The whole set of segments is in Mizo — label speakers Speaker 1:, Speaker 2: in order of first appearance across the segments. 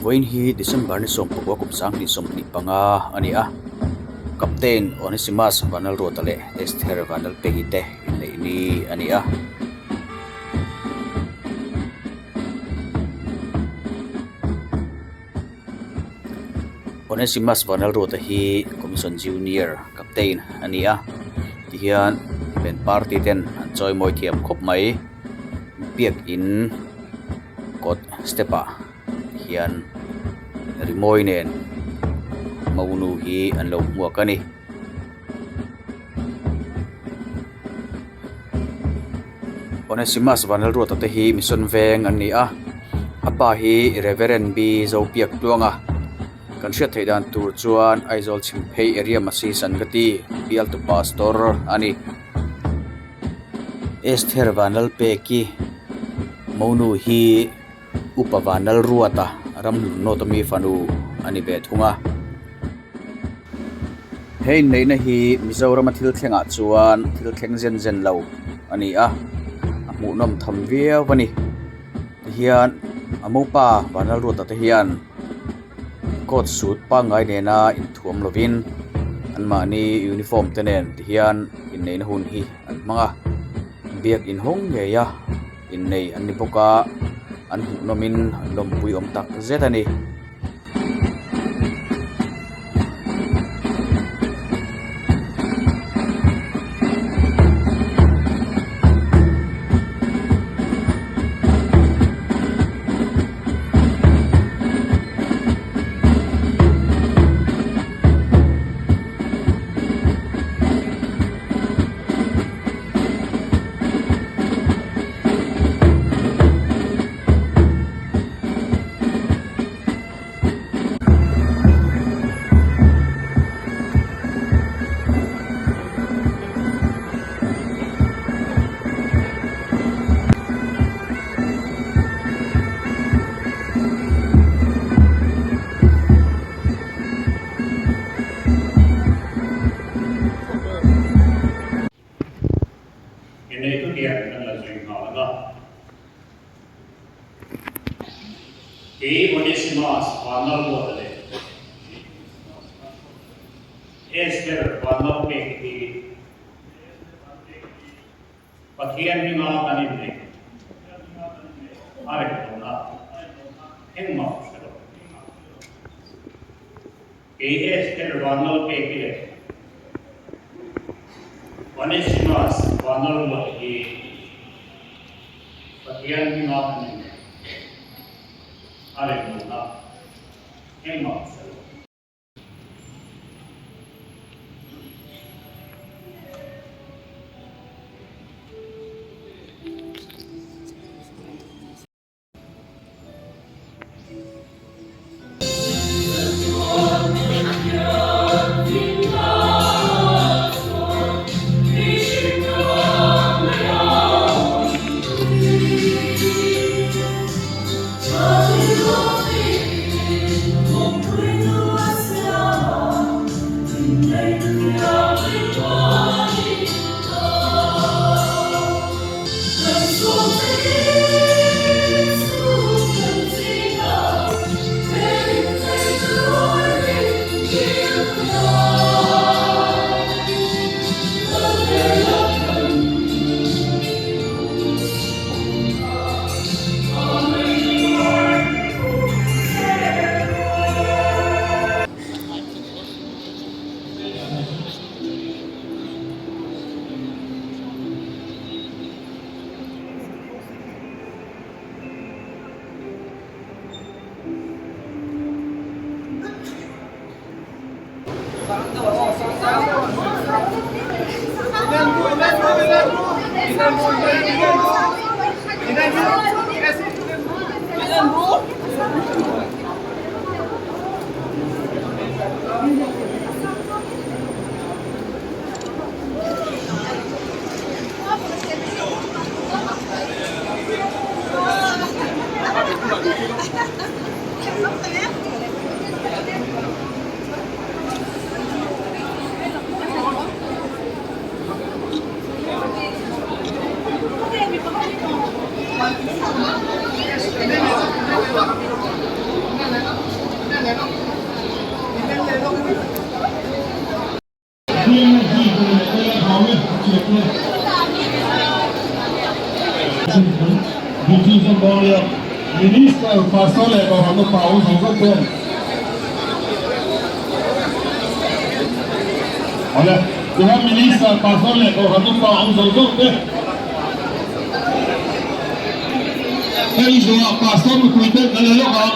Speaker 1: Vawiin hi December ni 19 kum 2025 a ni a, Captain Onesimus Vanlalruata leh Esther Vanlalpeki te inneih ni a ni a. Onesimus Vanlalruata hi Commission Junior Captain a ni a, tihian band party ten an chawimawi thiam khawp mai, biakin kawt step ah hian rimawi nen monu hi an lo hmuak a ni. Onesimus Vanlalruata te hi mission veng an ni a, a pa hi Reverend B Zopiak Tluanga kan hriat theih dan tur chuan Aizawl Chhimphei area Masi Sangati bialtu pastor a ni. Esther Vanlalpeki monu hi Upa Vanlalruata Ramhlun North ami fanu a ni ve thung a. He inneihna hi Mizorama thil thlengah chuan thil thleng zen zen lo a ni a, a hmuhnawm tham viau a ni. Tihian a mopa Vanlalruata te hian coat suit pangngai nena inthuam lovin anmahni uniform te nen tihian inneihna hun hi an hmang a, biak inhawng ngei a. Innei an ni bawk a, an hmuhnawmin an lawmpui awm tak zet a ni.
Speaker 2: Inneitu hian kan la zui nghal ang a. Kei Onesimas Vanlalruata leh Esther Vanlalpeki hi Pathian hminga kan inneih a rem lohna engmah hre lo. Kei Esther Vanlalpeki leh Onesimus Vanlalruata hi Pathian hminga kan inneih a rem lohna engmah hre lo.
Speaker 3: hrim hrim dil chhunzawm dawn nia. Minister, Pastor leh Kohhran upa awm zawng zawng ten Awle, tihian Minister, Pastor leh Kohhran upa awm zawng zawng te Hei zawhah Pastor nupui ten kan leh lawk ang.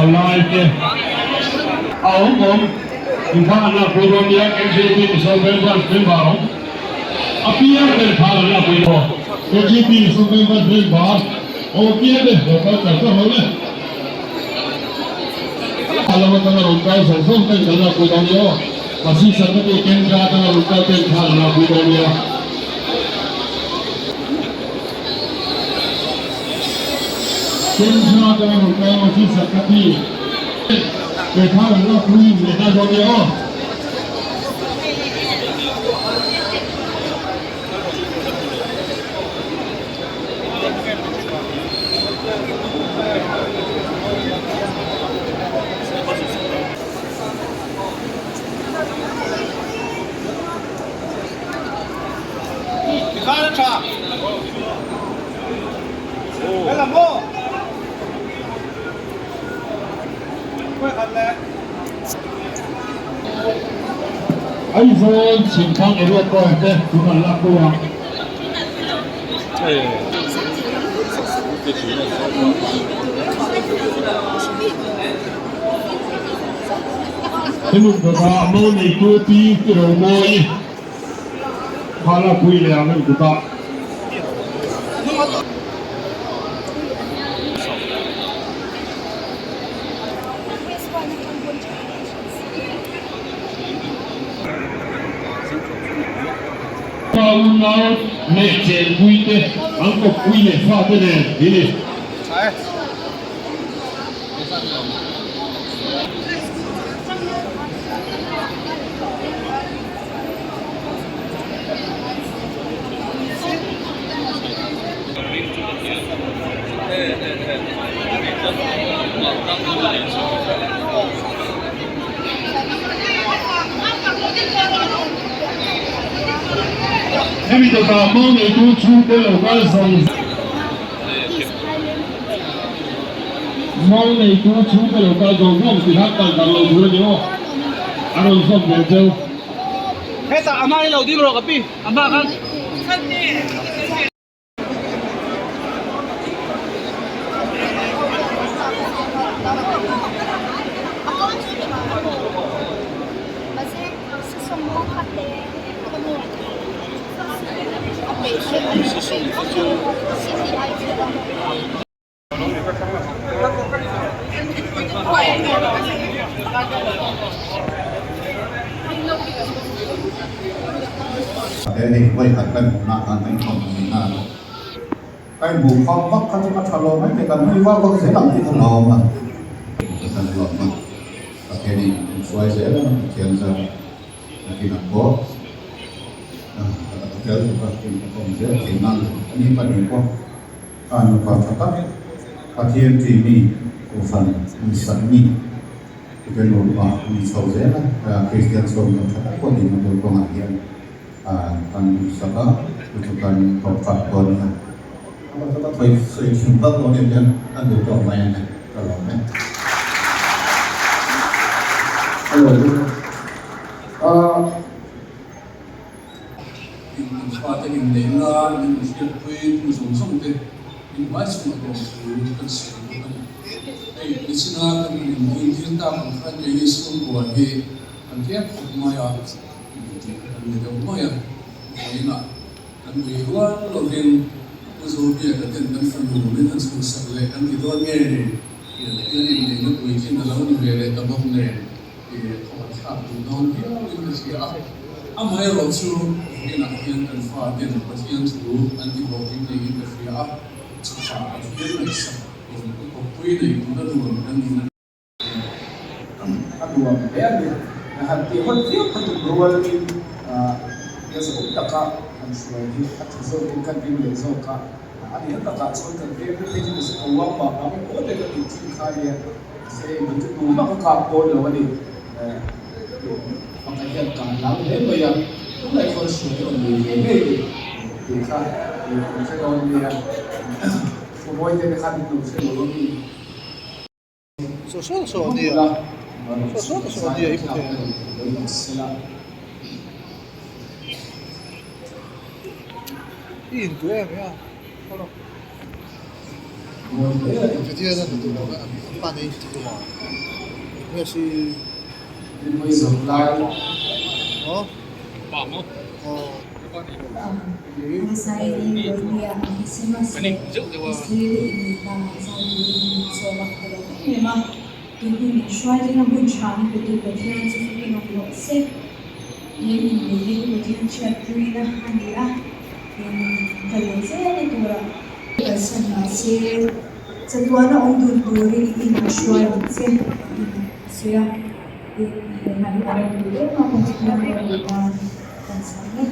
Speaker 3: Palai te a awm awm inthla an lakpui dawn nia MJP Mizo Bank Branch member awm apiang ten thla an lakpui dawn MJP Mizo Bank Branch member awm apiang te lo kal char char ho le a lam atanga rawn kal zawng zawng ten kan lakpui dawn nia aw Masi Sakati Kendra atanga rawn kal ten thla an lakpui dawn nia. Kendra atanga rawn kal Masi Sakati he thla an lakpui leh nghal dawn nia aw. Aizawl chhimthang area pawh te tun an lak pui a. Hemi kawtah mo neitu pi Tiromawi kha lak pui leh ang hemi kawtah. Pa unau leh chenpui te an kawppui leh fate nen hi ni. Hemi dawtah mau neitu chhungte lo kal zawng Mau neitu chhungte lo kal zawng zawng tih kha kal darh lo tur a ni aw, a rawn zawm ve cheu.
Speaker 4: Hetah a hma hi lo ding rawh ka pi, a hma khan.
Speaker 5: He hei vawi khat kan hmuhna khan kan thawm a ni nghal a. Ka inhmuh khawm vak kha chu ka tha lo mai thei, kan hui vak vak zel ang tih ka hlauhawm a. Ka tan hlawm a, Pathianin min hruai zel a, Pathian zar nakinah pawh ka tel tuk a, ka kawm zel thei nan a ni pahnih pawh. A nupa tha tak Pathian ṭih mi Kohhran mi sak mi te nupa a ni chho zel a, Kristian chhawmna tha tak pawh nihna tur kawngah hian kan duhsak a, chu chu kan tawpfat pawh a ni a. Amah chu ka thawi sawi thin vak lo nen hian ka duh tawh mai a ni, ka lawm e.
Speaker 3: Hello.
Speaker 6: In fate inneih nan min hriatpui tu zawng zawng te in hmai chhung a tlawm thu kan sawi bawk a ni. Hei nichina kan han inbun thil tak ang khan keini chhungkua hi kan tlem khawp mai a, tih kha kan ni deuh mai a, vawiinah kan ui rual lovin Pu Zobiaka ten kan fanu min han chhuhsak leh kan ti dawn nge ni? Hian inneihna puitling a lo ni ve leh ta bawk nen. Thawh thlak duh dawn viauin ka hria a, amaherawhchu vawiinah hian kan faten Pathian thu an ti hlawhtling niin ka hria a, chutah Pathian ngaihsak kawppui nei tura duan kan nihna.
Speaker 7: A nuam hle a ni. Han tih hawt viau kha tum rualin zahawm taka han hruai hi a tha zawkin kan ring leh zawk a. A nih na takah chuan kan veng te phei chu nise ka uang mah mah nge aw te ka tih thin kha nia. Mahse hei bul chu tumah ka kap dawn lo a ni. Pakhat hian kan lam hle mai a, tunah khawn hruai a rawn nei ve ngei ni tih kha kan hre dawn nia. Thumawi te khan min lo hre lo a mi.
Speaker 4: Saw saw saw ania saw saw saw ania i hmu thei ang i intu em em a video na ni lo a pa nei ti tu ma nge si oh
Speaker 8: Chatuana awm dun turin i inah hruai ang che tih a sawi a. Tin, he hna hi a rem duh em a, Pathian rawng duh nan kan chhang e.